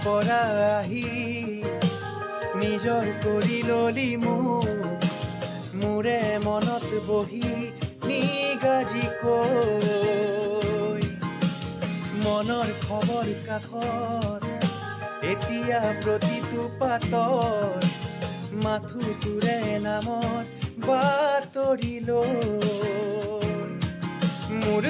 পৰা আহি নিজৰ কৰি ললি মোক, মোৰে মনত বহি নিগাজিকৈ। মনৰ খবৰ কাকত এতিয়া প্ৰতিটো পাতত মাথো তোৰে নামৰ বাতৰি লৈ। মোৰ